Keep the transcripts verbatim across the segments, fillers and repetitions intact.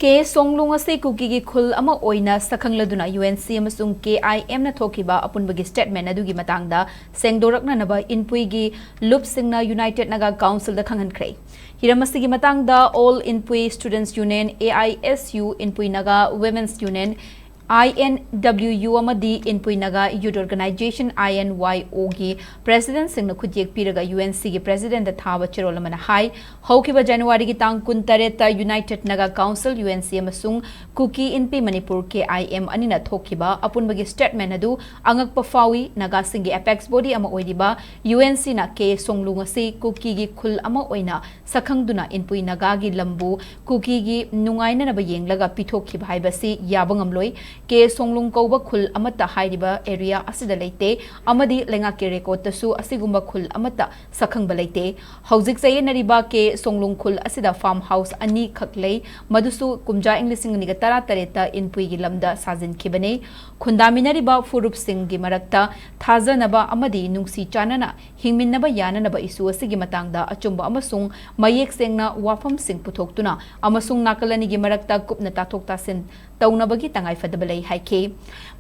ꯀꯦ ꯁꯣꯡꯂꯨꯡ ꯑꯁꯤ ꯀꯨꯀꯤꯒꯤ ꯈꯨꯜ ꯑꯃ ꯑꯣꯏꯅ ꯁꯛꯈꯪꯂꯗꯨꯅ ꯌꯨ ꯑꯦꯟ ꯁꯤ ꯑꯃꯁꯨꯡ ꯀꯦ ꯑꯥꯏ ꯑꯦꯝꯅ ꯊꯣꯛꯈꯤꯕ ꯑꯄꯨꯟꯕꯒꯤ ꯁ꯭ꯇꯦꯠꯃꯦꯟ ꯑꯗꯨꯒꯤ ꯃꯇꯥꯡꯗ ꯁꯦꯡꯗꯣꯔꯛꯅꯅꯕ ꯏꯟꯄꯨꯏꯒꯤ ꯂꯨꯞꯁꯤꯡꯅ ꯌꯨꯅꯥꯏꯇꯦꯗ ꯅꯥꯒꯥ ꯀꯥꯎꯟꯁꯤꯜꯗ ꯈꯪꯍꯟꯈ꯭ꯔꯦ꯫ ꯍꯤꯔꯝ ꯑꯁꯤꯒꯤ ꯃꯇꯥꯡꯗ all Inpui students union, A I S U, Inpui Naga women's union, I N W U, ꯑꯃꯗꯤ Inpui Naga youth organisation, I N Y O ꯄ꯭ꯔꯦꯁꯤꯗꯦꯟꯠꯁꯤꯡꯅ ꯈꯨꯠꯌꯦꯛ ꯄꯤꯔꯒ ꯌꯨ ꯑꯦꯟ ꯁꯤꯒꯤ ꯄ꯭ꯔꯦꯁꯤꯗꯦꯟꯠꯇ ꯊꯥꯕ ꯆꯦꯔꯣꯜ ꯑꯃꯅ ꯍꯥꯏ, ꯍꯧꯈꯤꯕ ꯖꯅꯋꯥꯔꯤꯒꯤ ꯇꯥꯡ ꯀꯨꯟꯇꯔꯦꯠꯇ united Naga council, U N C, ꯑꯃꯁꯨꯡ ꯀꯨꯀꯤ ꯏꯟꯄꯤ ꯃꯅꯤꯄꯨꯔ, ꯀꯦ ꯑꯥꯏ ꯑꯦꯝ, ꯑꯅꯤꯅ ꯊꯣꯛꯈꯤꯕ ꯑꯄꯨꯟꯕꯒꯤ ꯁ꯭ꯇꯦꯠꯃꯦꯟ ꯑꯗꯨ ꯑꯉꯛꯄ ꯐꯥꯎꯏ꯫ ꯅꯥꯒꯥꯁꯤꯡꯒꯤ ꯑꯦꯄꯦꯛꯁ ꯕꯣꯗꯤ ꯑꯃ ꯑꯣꯏꯔꯤꯕ ꯌꯨ ꯑꯦꯟ ꯁꯤꯅ ꯀꯦ ꯁꯣꯡꯂꯨꯡ ꯑꯁꯤ ꯀꯨꯀꯤꯒꯤ ꯈꯨꯜ ꯑꯃ ꯑꯣꯏꯅ ꯁꯛꯈꯪꯗꯨꯅ ꯏꯟꯄꯨꯏ ꯅꯥꯒꯥꯒꯤ ꯂꯝꯕꯨ ꯀꯨꯀꯤꯒꯤ ꯅꯨꯡꯉꯥꯏꯅꯅꯕ ꯌꯦꯡꯂꯒ ꯄꯤꯊꯣꯛꯈꯤꯕ ꯍꯥꯏꯕꯁꯤ ꯌꯥꯕ ꯉꯝꯂꯣꯏ꯫ ꯀꯦ ꯁꯣꯡꯂꯨꯡ ꯀꯧꯕ ꯈꯨꯜ ꯑꯃꯠꯇ ꯍꯥꯏꯔꯤꯕ ꯑꯦꯔꯤꯌꯥ ꯑꯁꯤꯗ ꯂꯩꯇꯦ ꯑꯃꯗꯤ ꯂꯩꯉꯥꯛꯀꯤ ꯔꯦꯀꯣꯔꯗꯇꯁꯨ ꯑꯁꯤꯒꯨꯝꯕ ꯈꯨꯜ ꯑꯃꯠꯇ ꯁꯛꯈꯪꯕ ꯂꯩꯇꯦ꯫ ꯍꯧꯖꯤꯛ ꯆꯌꯦꯠꯅꯔꯤꯕ ꯀꯦ ꯁꯣꯡꯂꯨꯡ ꯈꯨꯜ ꯑꯁꯤꯗ ꯐꯥꯔꯝ ꯍꯥꯎꯁ ꯑꯅꯤꯈꯛ ꯂꯩ, ꯃꯗꯨꯁꯨ ꯀꯨꯝꯖꯥ ꯏꯪ ꯂꯤꯁꯤꯡ ꯑꯅꯤꯒ ꯇꯔꯥꯇꯔꯦꯠꯇ ꯏꯟꯄꯨꯏꯒꯤ ꯂꯝꯗ ꯁꯥꯖꯤꯟꯈꯤꯕꯅꯤ꯫ ꯈꯨꯟꯗꯥꯃꯤꯟꯅꯔꯤꯕ ꯐꯨꯔꯨꯞꯁꯤꯡꯒꯤ ꯃꯔꯛꯇ ꯊꯥꯖꯅꯕ ꯑꯃꯗꯤ ꯅꯨꯡꯁꯤ ꯆꯥꯟꯅꯅ ꯍꯤꯡꯃꯤꯟꯅꯕ ꯌꯥꯅꯅꯕ ꯏꯁꯨ ꯑꯁꯤꯒꯤ ꯃꯇꯥꯡꯗ ꯑꯆꯨꯝꯕ ꯑꯃꯁꯨꯡ ꯃꯌꯦꯛ ꯁꯦꯡꯅ ꯋꯥꯐꯝꯁꯤꯡ ꯄꯨꯊꯣꯛꯇꯨꯅ ꯑꯃꯁꯨꯡ ꯅꯥꯀꯜ ꯑꯅꯤꯒꯤ ꯃꯔꯛꯇ ꯀꯨꯞꯅ ꯇꯥꯊꯣꯛ ꯇꯥꯁꯤꯟ ꯇꯧꯅꯕꯒꯤ ꯇꯉꯥꯏꯐꯗꯕ ꯂꯩ ꯍꯥꯏꯈꯤ꯫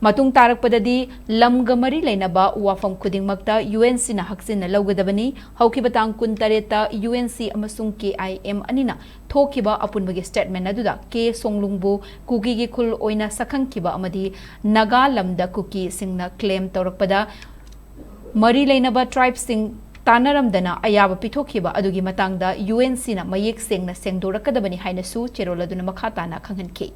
ꯃꯇꯨꯡ ꯇꯥꯔꯛꯄꯗꯗꯤ ꯂꯝꯒ ꯃꯔꯤ ꯂꯩꯅꯕ ꯋꯥꯐꯝ ꯈꯨꯗꯤꯡꯃꯛꯇ ꯌꯨ ꯑꯦꯟ ꯁꯤꯅ ꯍꯛꯆꯤꯟꯅ ꯂꯧꯒꯗꯕꯅꯤ꯫ ꯍꯧꯈꯤꯕ ꯇꯥꯡ ꯀꯨꯟꯇꯔꯦꯠꯇ ꯌꯨ ꯑꯦꯟ ꯁꯤ ꯑꯃꯁꯨꯡ ꯀꯦ ꯑꯥꯏ ꯑꯦꯝ ꯑꯅꯤꯅ ꯊꯣꯛꯈꯤꯕ ꯑꯄꯨꯟꯕꯒꯤ ꯁ꯭ꯇꯦꯠꯃꯦꯟ ꯑꯗꯨꯗ ꯀꯦ ꯁꯣꯡꯂꯨꯡꯕꯨ ꯀꯨꯀꯤꯒꯤ ꯈꯨꯜ ꯑꯣꯏꯅ ꯁꯛꯈꯪꯈꯤꯕ ꯑꯃꯗꯤ ꯅꯥꯒꯥ ꯂꯝꯗ ꯀꯨꯀꯤꯁꯤꯡꯅ ꯀ꯭ꯂꯦꯝ ꯇꯧꯔꯛꯄꯗ ꯃꯔꯤ ꯂꯩꯅꯕ ꯇ꯭ꯔꯥꯏꯕꯁꯤꯡ ꯇꯥꯟꯅꯔꯝꯗꯅ ꯑꯌꯥꯕ ꯄꯤꯊꯣꯛꯈꯤꯕ ꯑꯗꯨꯒꯤ ꯃꯇꯥꯡꯗ ꯌꯨ ꯑꯦꯟ ꯁꯤꯅ ꯃꯌꯦꯛ ꯁꯦꯡꯅ ꯁꯦꯡꯗꯣꯔꯛꯀꯗꯕꯅꯤ ꯍꯥꯏꯅꯁꯨ ꯆꯦꯔꯣꯜ ꯑꯗꯨꯅ ꯃꯈꯥ ꯇꯥꯅ ꯈꯪꯍꯟꯈꯤ꯫